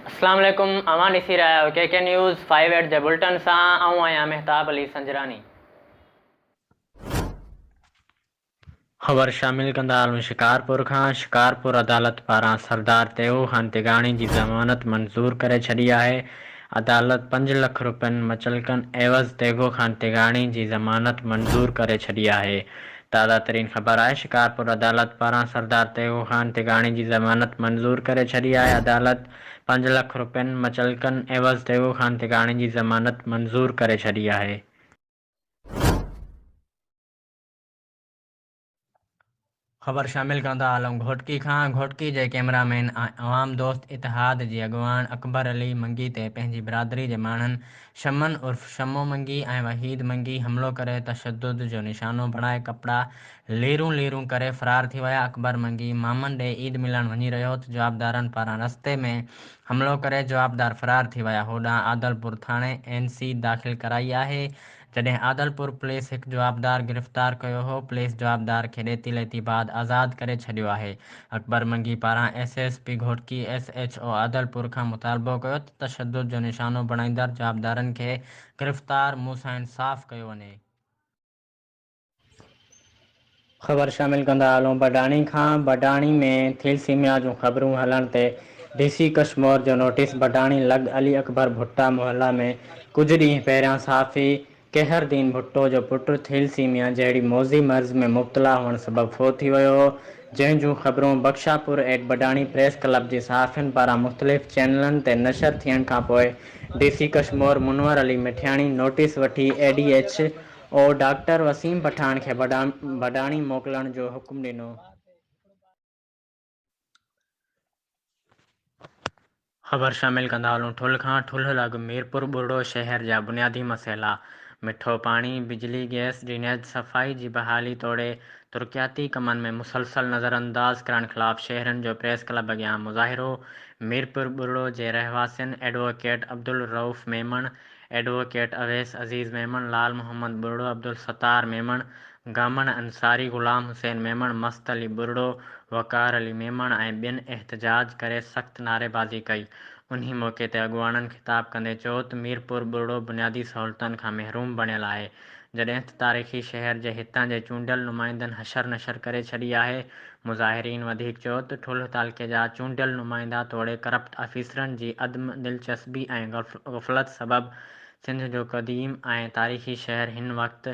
اسلام عليڪم اوهان ڏسي رهيا آهيو ڪي ڪي نيوز فائيو ايٽ جي بلٽن سان آئون آهيان مهتاب علي سنجراني. خبر شامل ڪندا هلون شڪارپور کان، شڪارپور عدالت پاران سردار تيغو خان تيغاڻي جي ضمانت منظور ڪري ڇڏي آهي، عدالت پنج لک روپين مچلڪن عيوض تيغو خان تيغاڻي جي ضمانت منظور ڪري ڇڏي آهي. تازه ترين خبر آهي شڪارپور عدالت پاران سردار تيغو خان تيغاڻي جي ضمانت منظور ڪري ڇڏي آهي عدالت پنج لک روپين مچلڪن عيوض تيغو خان تيغاڻي جي ضمانت منظور ڪري ڇڏي آهي. خبر شامل ڪندا هلون گهوٽڪي کان، گهوٽڪي جي ڪئميرا مين ۽ عوام دوست اتحاد جي اڳواڻ اڪبر علي منگي تي پنهنجي برادري جي ماڻهن شمن عرف شمو منگي ۽ وحيد منگي حملو ڪري تشدد جو نشانو بڻائي ڪپڙا ليرون ليرون ڪري فرار ٿي ويا، اڪبر منگي مامن ڏي عيد ملڻ وڃي رهيو ته جوابدارن پاران رستي ۾ حملو ڪري جوابدار فرار ٿي ويا، هوڏانهن عادلپور ٿاڻي اين سي داخل ڪرائي آهي، جڏهن عادلپور پوليس هڪ جوابدار گرفتار ڪيو هو، پوليس جوابدار کي ڏيتي ليتي بعد آزاد ڪري ڇڏيو آهي. اڪبر منگي پاران S S P Ghotki, S H O Adilpur کان مطالبو ڪيو ته تشدد جو نشانو بڻائيندڙ جوابدارن کي گرفتار مون سان انصاف ڪيو وڃي. خبر شامل ڪندا هلون بڊاڻي کان، بڊاڻي ۾ ٿيلسيميا جون خبرون هلڻ تي ڊي سي ڪشمور جو نوٽيس بڊاڻي لڳ علي اڪبر ڀٽا محلا ۾ ڪجهه ڏينهن پهريان صحافي ڪيهر دين ڀٽو جو پٽ ٿيلسيميا جهڙي موذي مرض ۾ مبتلا هئڻ سبب فوت ٿي ويو هو جنهن جون خبرون بخشاپور ايٽ بڊاڻي پريس ڪلب جي صحافين پاران مختلف چينلن تي نشر ٿيڻ کانپوء D C Kashmore Munawar Ali Mithiani notice وٺي A D H O doctor Waseem Pathan کي بڊاڻي موڪلڻ جو حڪم ڏنو. خبر شامل ڪندا هلون ٺلهه کان ٺلهه لڳ ميرپور ٻرڙو شهر جا بنيادي مسئلا مٺو پاڻي، بجلي، گئس، ڊرينيج، صفائي جي بحالي توڙي ترقياتي ڪمن ۾ مسلسل نظرانداز ڪرڻ خلاف شهرين جو پريس ڪلب اڳيان مظاهرو ميرپور ٻرڙو جي رهواسين ايڊووڪيٽ عبدالرئوف ميمڻ، ايڊووڪيٽ اويس عزيز ميمڻ، لال محمد ٻرڙو، عبدالستار ميمڻ، گامڻ انصاري، غلام حسين ميمڻ، مست علي ٻرڙو، وقار علي ميمڻ ۽ ٻين احتجاج ڪري سخت نعريبازي ڪئي. انهي موقعي تي اڳواڻن خطاب ڪندي چيو ته ميرپور ٻرڙو بنيادي سهولتن کان محروم بڻيل آهي، جڏهن ته تاريخي شهر جي هتان جي چونڊيل نمائندن حشر نشر ڪري ڇڏي آهي، مظاهرين وڌيڪ چيو ته ٺلهه تعلقي جا چونڊيل نمائندا توڙي ڪرپٽ آفيسرن جي عدم دلچسپي ۽ غفلت سبب سنڌ جو قديم ۽ تاريخي شهر هن وقت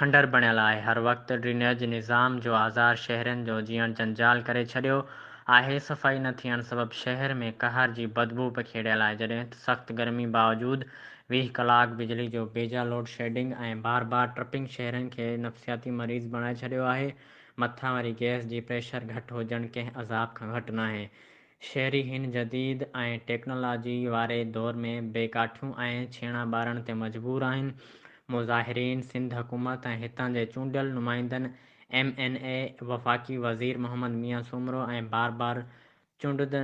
کنڊر بڻيل آهي، هر وقت ڊرينيج نظام جو آزار شهرين جو جيئڻ جنجال ڪري ڇڏيو آهي، صفائي نه ٿيڻ سبب شهر ۾ قهر جي بدبو پکيڙيل آهي، جڏهن ته سخت گرمي باوجود 20 ڪلاڪ بجلي جو بيجا لوڊشيڊنگ ۽ بار بار ٽرپنگ شهرين کي نفسياتي مريض بڻائي ڇڏيو آهي، مٿان وري گئس جي پريشر گهٽ هجڻ ڪنهن عذاب کان گهٽ ناهي. شهري هن جديد ۽ ٽيڪنالاجي واري دور ۾ بي ڪاٺيون ۽ ڇيڻا ٻارڻ تي مجبور آهن. مظاهرين سنڌ حڪومت ۽ هتان جي چونڊيل نمائندن ايم اين اي، وفاقي وزير محمد ميان سومرو ۽ بار بار چونڊندڙ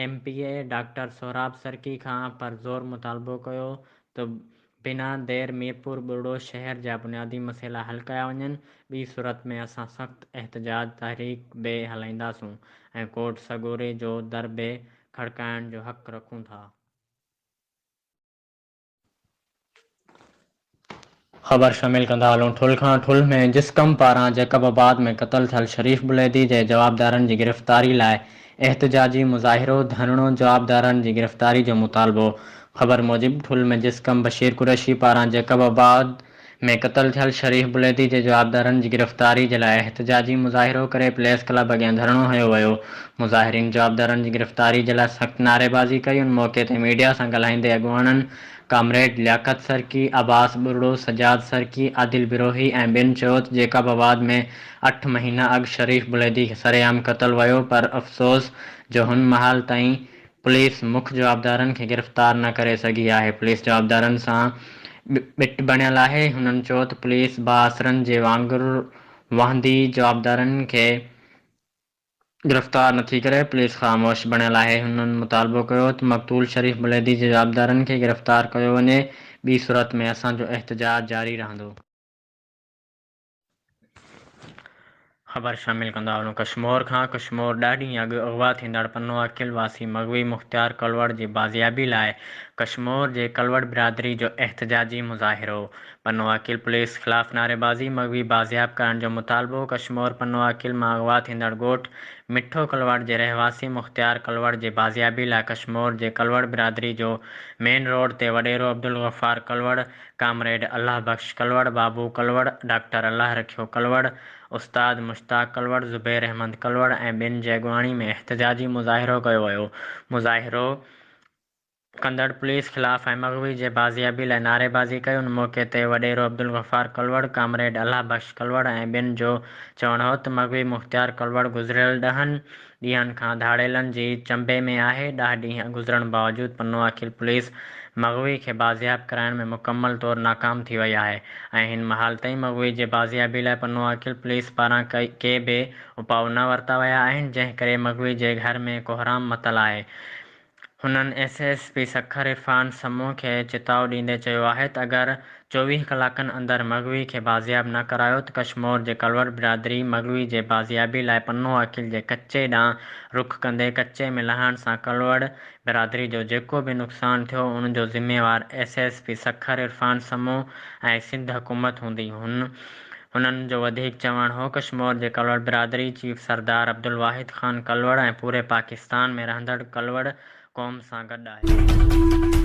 M P A doctor Sohrab Sarki کان پر زور مطالبو ڪيو ته بنا دير ميرپور ٻرڙو شهر جا بنيادي مسئلا حل ڪيا وڃن ٻي صورت ۾ اسان سخت احتجاج تحريڪ به هلائينداسون ۽ ڪورٽ سڳوري جو در به کڙڪائڻ جو حق رکون ٿا. خبر شامل ڪندا هلون ٺل کان ٺل ۾ جسقم پاران جيڪب آباد ۾ قتل ٿيل شريف بليدي جي جوابدارن جي گرفتاري لاء احتجاجي مظاهرو، ڌرڻو، جوابدارن جي گرفتاري جو مطالبو، خبر موجب ٺل ۾ جسقم بشير قريشي پاران جيڪب آباد ۾ قتل ٿيل شريف بليدي جي جوابدارن جي گرفتاري جي لاء احتجاجي مظاهرو ڪري پريس ڪلب اڳيان ڌرڻو هنيو ويو، مظاهرين جوابدارن جي گرفتاري جي لاء سخت نعريبازي ڪئي، ان موقعي تي ميڊيا سان ڳالهائيندي اڳواڻن ڪامريڊ لياقت سرڪي، عباس ٻرڙو، سجاد سرڪي، عادل بروهي ۽ ٻين چيو ته جيڪب آباد ۾ اٺ مهينا اڳ شريف بليدي کي سرعام قتل ويو پر افسوس جو هن مهل تائين پوليس مک جوابدارن کي گرفتار نه ڪري سگهي آهي، پوليس جوابدارن سان ٻٽ بڻيل آهي، هنن چيو ته پوليس بااثرن جي وانگر واهندي جوابدارن کي گرفتار نٿي ڪري، پوليس خاموش بڻيل آهي، هنن مطالبو ڪيو ته مقتول شريف بليدي جي جوابدارن کي گرفتار ڪيو وڃي، ٻي صورت ۾ اسان جو احتجاج جاري رهندو. خبر شامل ڪندا هلون ڪشمور کان ڪشمور ڏهه ڏينهن اڳ اغوا ٿيندڙ پنوعاقل واسي مغوي مختيار ڪلوڙ جي بازيابي لاء ڪشمور جي ڪلوڙ برادري جو احتجاجي مظاهرو پنوعاقل پوليس خلاف نعريبازي مغوي بازياب ڪرڻ جو مطالبو ڪشمور پنوعاقل مان اغوا ٿيندڙ ڳوٺ مٺو ڪلوڙ جي رهواسي مختيار ڪلوڙ جي بازيابي لاء ڪشمور جي ڪلوڙ برادري جو مين روڊ تي وڏيرو عبدالغفار ڪلوڙ ڪامريڊ الله بخش ڪلوڙ بابو ڪلوڙ ڊاڪٽر الله رکيو ڪلوڙ استاد مشتاق ڪلوڙ، زبير احمد ڪلوڙ ۽ ٻين جي اڳواڻي ۾ احتجاجي مظاهرو ڪيو ويو. مظاهرو ڪندڙ پوليس خلاف ۽ مغوي جي بازيابي لاء نعريبازي ڪئي. ان موقعي تي وڏيرو عبدالغفار ڪلوڙ، ڪامريڊ الله بخش ڪلوڙ ۽ ٻين جو چوڻ هو ته مغوي مختيار ڪلوڙ گذريل ڏهن ڏينهن کان ڌاڙيلن جي چنبي ۾ آهي، ڏهه ڏينهن گذرڻ باوجود پنوعاقل پوليس مغوي کي بازياب ڪرائڻ ۾ مڪمل طور ناڪام ٿي وئي آهي ۽ هن مهل تائين مغوي جي بازيابي لاء پنوعاقل پوليس پاران ڪي به اپاء نه ورتا ويا آهن جنهن ڪري مغوي جي گهر ۾ ڪوهرام متل آهي. هنن S S P Sukkur Irfan Samoon کي چتاء ڏيندي چيو آهي ته اگر 24 ڪلاڪن اندر مغوي کي بازياب نه ڪرايو ته ڪشمور جي ڪلوڙ برادري مغوي جي بازيابي لاء پنوعاقل جي ڪچي ڏانهن رخ ڪندي ڪچي ۾ لهڻ سان ڪلوڙ برادري جو جيڪو به نقصان ٿيو ان جو ذميوار S S P Sukkur Irfan Samoon ۽ Sindh حڪومت هوندي هن هنن جو وڌيڪ چوڻ هو ڪشمور جي ڪلوڙ برادري چيف سردار عبدالواحد خان ڪلوڙ ۽ پوري پاڪستان ۾ رهندڙ ڪلوڙ قوم سان گڏ آهي.